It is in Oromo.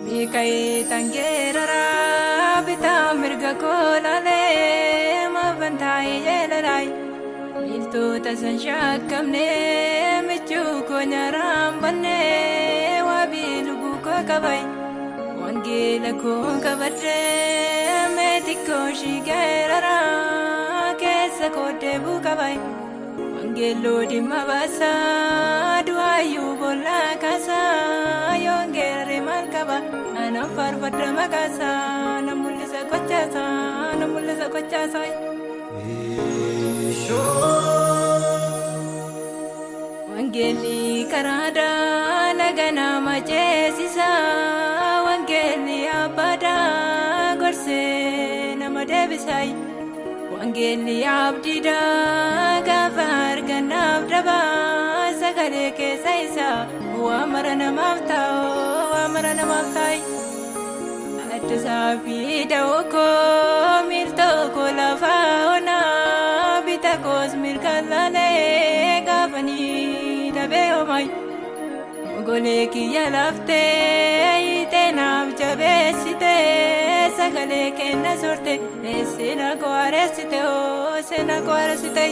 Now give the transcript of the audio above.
Miika'ee tangeeraraa bitaa mirga koo laalee maafan taa'ee jeelalaay. Miiltota san shaakkamne michuu koo nyaaraan bannee waabii lubbuu koo qabay. Wangeela koo qabadhee meetii koo shigeeraraa keessa koo deebuu qabay. Wangeelloo dhimma baasaa du'aayyuu boollaa kaasaa yoon geerare maal qaba anaan faarfadha maqaasaa na mul'isa gochaasaa na mul'isa gochaasaa. Wangeelli karaadhaa laga nama ceesisa wangeelli abbaadhaa gorsee nama deebisaay. Wangeelli abdiidhaa gaafa argannaaf dabaa sagalee keessa isaa waa mara namaaf ta'u waa mara namaaf ta'i. Addasaa fi da'oo koo miiltoo koo lafaa onaa bita koos mirga laalee gaafanii dhabee homaay. Golee kiyya laftee hiitee naaf jabeessitee sagalee kenna sorte seena koo areessite oo seena koo areessite.